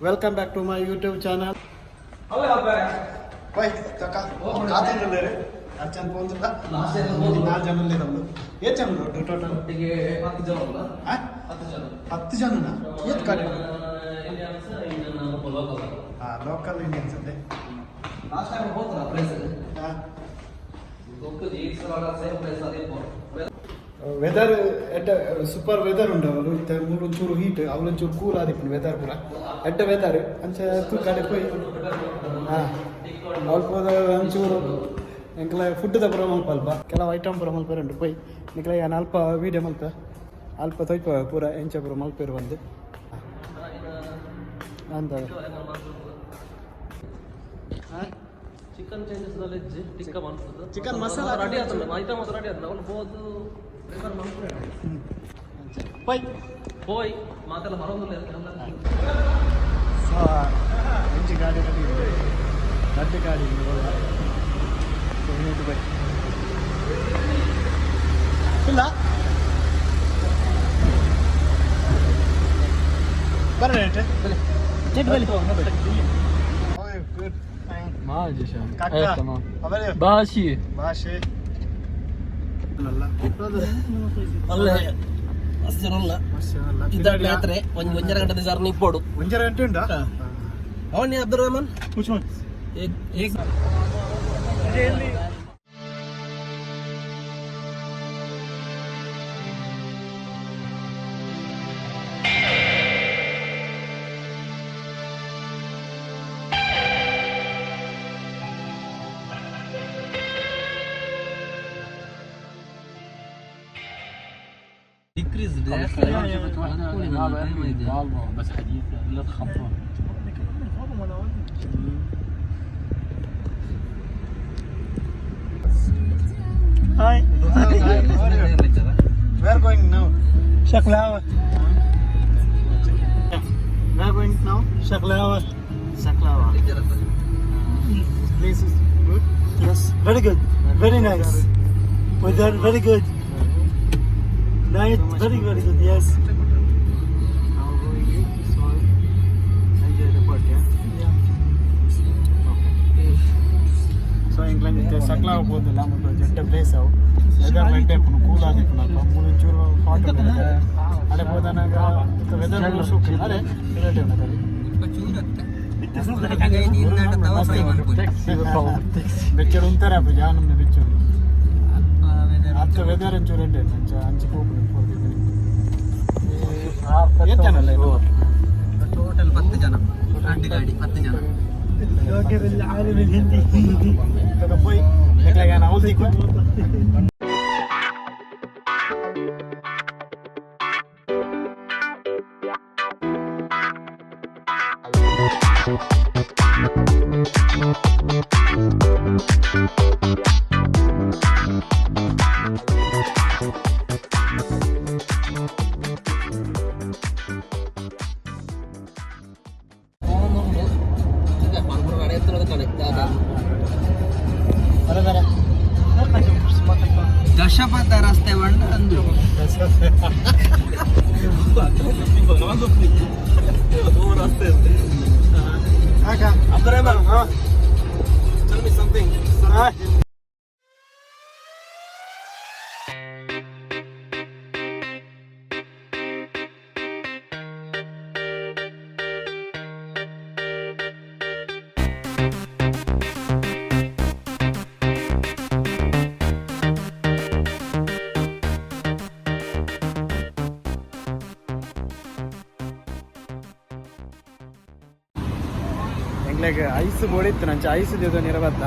Welcome back to my YouTube channel. Bye ತಕ ಕಾತೊಂದುಲ್ಲೆರ್ ಅರ್ಚನ್ ಪೋಂದುಲ್ಲ ನಾಲ್ ಜನ ಉಲ್ಲೆರ್ ಅವ್ಲು. ಏತ್ ಜನ ಉಂಡು ಟೋಟಲ್? ಒಟ್ಟಿಗೆ 10 ಜನ ಉಲ್ಲ. ಆ? 10 ಜನ. 10 ಜನನಾ? ಏತ್ ಗಾಡಿ ಉಂಡು? Indians Indian local. ಆ, ಲೋಕಲ್ ಇಂಡಿಯನ್ಸ್ ಅದೇ. ಲಾಸ್ಟ್ ಟೈಮ್ ಹೋದ್ರ ಪ್ಲೇಸ್. ಆ. ಗೊತ್ತು, ಈ ಸಲ ಸೇಮ್ ಪ್ಲೇಸ್ ಅದೇ. ವೆದರ್ ಎಡ್ಡ, ಸೂಪರ್ ವೆದರ್ ಉಂಡು. ಅವಳು ಇತ್ತೆ ಮೂಲು ಒಂಚೂರು ಹೀಟ್, ಅವಳು ಒಂಚೂರು ಕೂಲ್ ಆದಿಪ್ಪುಂಡು ವೆದರ್ ಪೂರ. ಎಡ್ಡ ವೆದರ್ ಅಂಚ ತೂಕಾಡೆ ಪೋಯಿ. ಹಾಂ, ಅವಳು ಪೋದ ಒಂಚೂರು ಎಂಕಲ ಫುಡ್ದ ಪೂರ ಮಲ್ಪ, ಅಲ್ಪ ಕೆಲವು ಐಟಮ್ ಪೂರ ಮಲ್ಪೆರೆ ಉಂಡು. ಪೋಯಿ ನಿಕ್ಲೆ ಯಾನ್ ಅಲ್ಪ ವೀಡಿಯೋ ಮಲ್ಪ, ಅಲ್ಪ ತೊಯ್ಪ ಪೂರ ಎಂಚ ಪೂರ ಮಲ್ಪೆರು ಬಂದು ಅಂತ. ಚಿಕನ್ ಚೇಂಜಸ್ ದಲ್ಲಿ ಟಿಕ್ಕ ಮನ್ಪುದು. Chicken masala. Ready ಆತಲ್ಲ, ಐಟಮ್ ರೆಡಿ ಆತಲ್ಲ, ಅವಳು ಬೋದು ಪ್ರಿಪೇರ್ ಮನ್ಪುರೆ. ಪೋಯ್. ಪೋಯ್ ಮಾತೆಲ್ಲ ಮರೊಂದುಲ್ಲ. ಸೊ ಒಂಜಿ ಗಾಡಿ ರೆಡಿ ಉಂಡು, ರಡ್ಡ್ ಗಾಡಿ ಉಂಡು. ಸೊ ಇನ್ನೊಂದು ಬೈ ಇಲ್ಲ ಬರ. ಗುಡ್. ما ಕಾಕ. تمام. ಅವರೇ. باشي. ಭಾಷೆ ಅಲ್ಲ. ಅಲ್ಲ, ಇದಾಗ್ಲಿ ಒಂಜಿ ಒಂಜರ ಗಂಟೆ ಜರ್ನಿ ಇಪ್ಪೋಡು. ಒಂಜರ ಗಂಟೆ ಉಂಟಾ? ಅವನ್ ಅಬ್ದುಲ್ ರಹಮಾನ್. Which one? ಏಕ್. Decrease. جبت واحدة بس حديثة، لا تخبر. Hi. Where going now? شقلاوة. Where going now? شقلاوة. Saklawa. This place is good. Yes, very good. Very nice. Weather very good. Night very very good. Yes. Now going in, so enjoy the party. Yeah? Yeah. Okay. So ಎಂಕ್ಲಂಜಿ ಇತ್ತೆ ಸಕ್ಲಾವ ಪೋತುಲ್ಲ. ಮುಲ್ಪ ಜಡ್ಡ place ಅವು. Weather light ಇಪ್ಪುಂಡು, cool ಆದಿಪ್ಪುಂಡು ಅಲ್ಪ. ಮೂಲು ಒಂಚೂರು hot ಉಂಡು. ಅಡೆ ಪೋದನಾಗ weather ಸೂಕ್ ಅರೆ ರೇಟ್ ಉಂಡು. ಬೆಚ್ಚಡ್ ಉಂತಾರೆ ಅಪ್ಪ ಜಾನಮ್ನೆ ಬೆಚ್ಚುಂಡು. ಅತ್ತ ವೆದರ್ ಒಂಚೂರು ಎಡ್ಡೆ ಅಂಚ ಅಂಚೆ ಪೋಪುಂಡು ಪೋರ್ದಿದ್ದೀನಿ. ಏತ್ ಜನ ಅಲ್ಲ ಇದು? ಟೋಟಲ್ 10 ಜನ, ಎರಡು ಗಾಡಿ, 10 ಜನ. كوكب العالم الهندي. ತಗ ಪೋಯ್ ಎಕ್ಲೆಗ್ ಯಾನ್ ಅವ್ಲು ತಿಕ್ಕು. ಬರ ಬರ. ದಶಪಥ ರಸ್ತೆ ಬಂಡ ಅಂದ್ರು. ಆಗ. Abdul Rahman, tell me something. ಎಂಕ್ಲೆಗ್ ಐಸ್ ಬೋಡಿತ್ತು, ನಂಚ ಐಸ್ ದೇದು ನಿರಬತ್ತ.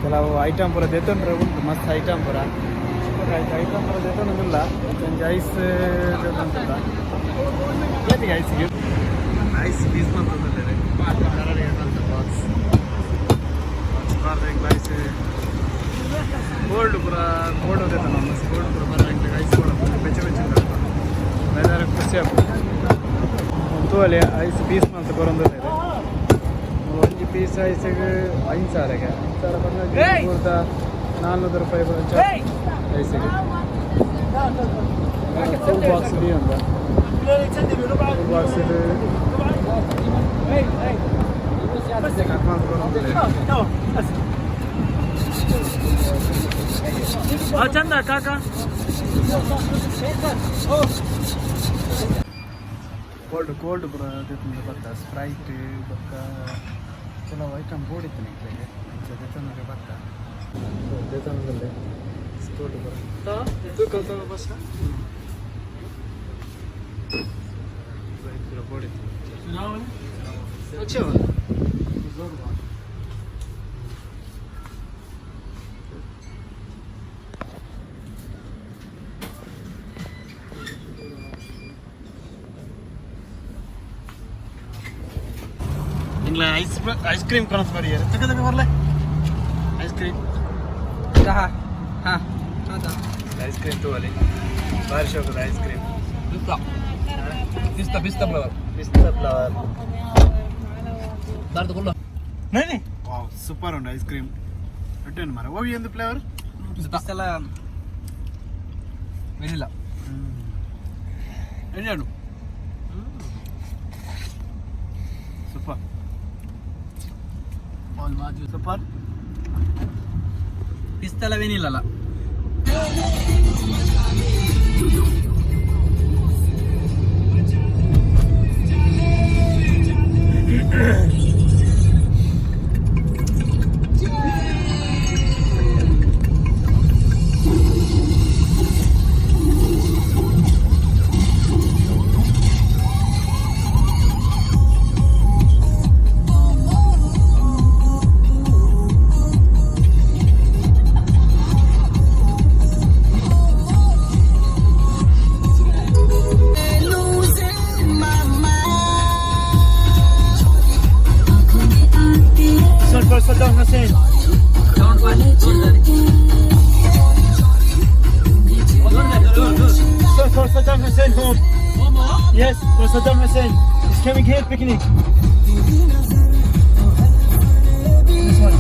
ಕೆಲವು ಐಟಮ್ ಪೂರ ದೆತ್ತೊಂಡ್ರೆ ಉಂಟು, ಮಸ್ತ್ ಐಟಮ್ ಪೂರ. ಐಟಮ್ ಪೂರ ದೆತ್ತೊಂದಿಲ್ಲ, ಒಂಜಿ ಐಸ್ ದೆತ್ತೊಂದಿಲ್ಲ. ಏತಿಗೆ ಐಸ್ಗೆ ಐಸ್ ಪೀಸ್ ಮಂತೊಂದುಲ್ಲೆರ್. ಬಾಕ್ಸ್ ಬಾಕ್ಸ್ ಐಸ್ ಕೋಲ್ಡ್ ಪೂರ, ಕೋಲ್ಡ್ ದೆತ್ತೊಂದು ಮಸ್ತ್ ಕೋಲ್ಡ್ ಪೂರ ಬರ. ಎಂಕ್ಲೆಗ್ ಐಸ್ ಬೋಡ ಬೆಚ್ಚ ಬೆಚ್ಚ ವೆದರ್, ಖುಷಿ ಆಪುಂಡು. ತೂವಲೆ, ಐಸ್ ಪೀಸ್ ಮಂತ್ ಕೊರೊಂದುಲ್ಲೆರ್. ಒಂಜಿ ಪೀಸ್ ಐಸಿಗೆ 5,000ಗೆ. 5,000 ಪಂಡ ಪೂರ್ದ 400 ರೂಪಾಯಿ ಐಸಿಗೆ. ಫುಲ್ ಬಾಕ್ಸ್ ದಿ ಉಂಡು. Full box. ಚಂದ ಕಾಕಾ. ಕೋಲ್ಡ್ ಕೋಲ್ಡ್ ಪೂರ ದೆತ್ತೊಂದು ಬತ್ತ, ಸ್ಪ್ರೈಟ್ ಬೊಕ್ಕ ಕೆಲವು ಐಟಮ್ ಬೋಡಿತ್ತು ನಿಕ್ಲೆಗ್. ಅಂಚ ದೆತ್ತೊಂದು ಬತ್ತ, ದೆತ್ತೊಂದುಲ್ಲೆ ಕೋಲ್ಡ್ ಪೂರ. ಸ್ಪ್ರೈಟ್ ಪೂರ ಬೋಡಿತ್ತು. ನಿಂಗ್ಲ ಐಸ್ ಐಸ್ ಕ್ರೀಮ್ ಕನಸು ಬರಿಯರು ತಗ ತಗ ಬರ್ಲೆ ಐಸ್ ಕ್ರೀಮ್. ಹಾ. ಐಸ್ ಕ್ರೀಮ್ ತಗೋಲಿ, ಬಾರಿ ಶೋಕದ ಐಸ್ ಕ್ರೀಮ್. ಪಿಸ್ತಾ ಪಿಸ್ತಾ ಪಿಸ್ತಾ ಫ್ಲೇವರ್. ಪಿಸ್ತಾ ಫ್ಲವರ್. ದಾರ್ದು ಕೊಲ್ಲ. ವಾವ್, ಸೂಪರ್ ಉಂಟು ಐಸ್ ಕ್ರೀಮ್. ಅಟ್ಟೇನು ಮರ ಓವಿ ಎಂದು ಫ್ಲೇವರ್. ಪಿಸ್ತಾ ಎಲ್ಲ ವೆನಿಲ್ಲ ಎಣ್ಣೆ. Super super. ಪಿಸ್ತಾ ಎಲ್ಲ ವೆನಿಲ್ಲ ಅಲ್ಲ. This one for Saddam Hussein. This one for Saddam Hussein home. Yes, for Saddam Hussein. He's coming here picnic. This one.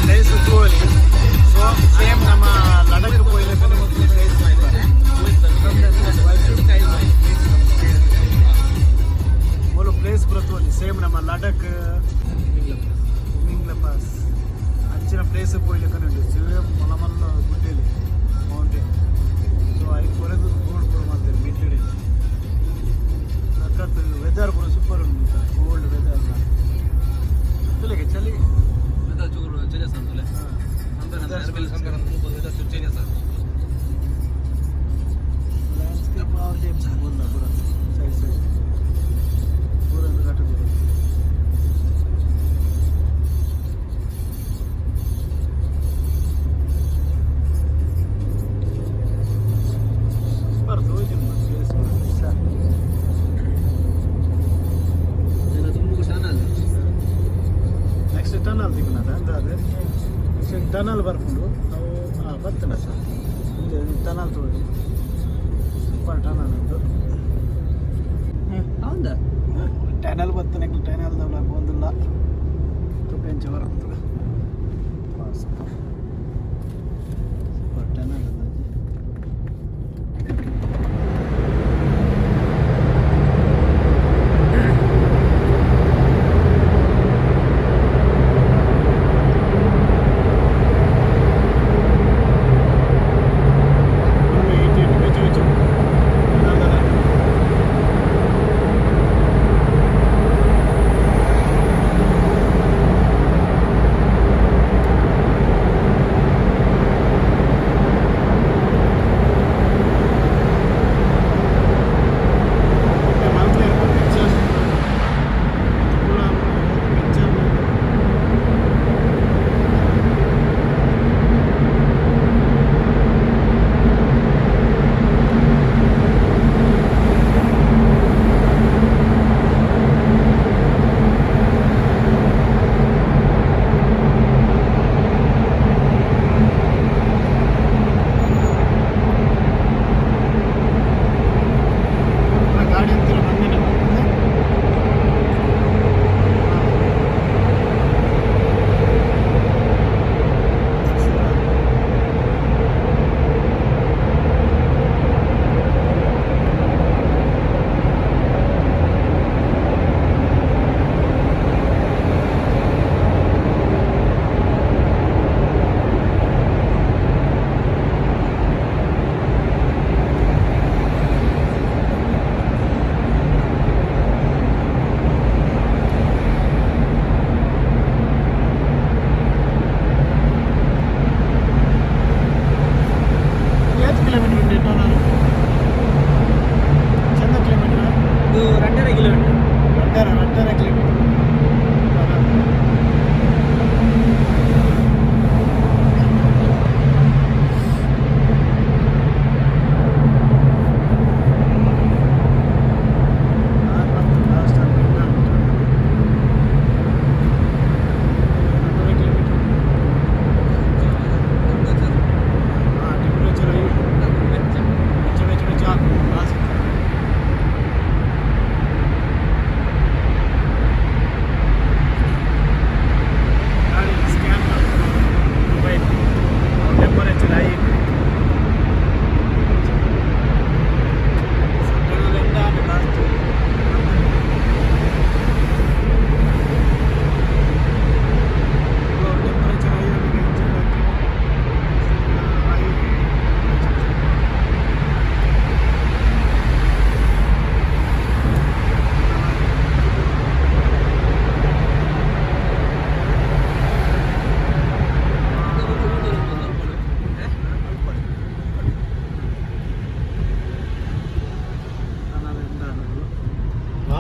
Place ತೋಲಿ. ಸೊ ಸೇಮ್ ನಮ್ಮ ಲಡಕ್ ಪೋಯಿಲೆ ಪ್ಲೇಸ್. ಮೂಲು ಪ್ಲೇಸ್ ಪೂರ ತೋಲಿ, ಸೇಮ್ ನಮ್ಮ ಲಡಕ್ ಉಮಿಂಗ್ಲ ಪಾಸ್ ಅಂಚಿನ ಪ್ಲೇಸ್ ಪೋಯ್ಲಿಕ್ಕೆ ಉಂಟು. ಸೇಮ್ ಮಲ್ಲ ಮಲ್ಲ ಗುಡ್ಡೆಲಿ ಮೌಂಟೇನ್. ಸೊ ಐಕ್ ಕೊರೆದು ರೋಡ್ ಪೂರ ಮಾಡ್ತಾರೆ ಮಿಡ್ಲ್. ಸಖತ್ ವೆದರ್ ಪೂರ ಸೂಪರ್ ಉಂಟು, ಕೋಲ್ಡ್ ವೆದರ್. ಚಲಿಗೆ ಚಲಿ. ಲ್ಯಾಂಡ್ಸ್ಕೇಪ್ ಪೂರ ಪೂರ ಸೈಡ್ ಸೈಡ್ ಪೂರ ಒಂದು ಕಟ್ಟುತ್ತದೆ. ಸೂಪರ್ ತೋಜುಂಡು ಪ್ಲೇಸ್. ನೆಕ್ಸ್ಟ್ ಟನಲ್ ತಿಕ್ಕುನದ ಅಂದಾದ ನೆಕ್ಸ್ಟ್ ಟನಲ್ ಬರ್ಕೊಂಡು ನಾವು ಹಾಂ ಬರ್ತೇನೆ ಸರ್. ಟನಲ್ ತೋಜಿ, ಸೂಪರ್ ಟನಲ್ ಉಂಟು. ಹೌದಾ? ಟನಲ್ ಬರ್ತೇನೆ, ಟನಲ್ ಒಂದಿಲ್ಲ ತುಪ್ಪೆಂಚ ಬರ್ತದೆ. Super super tunnel.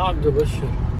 عبده بشر.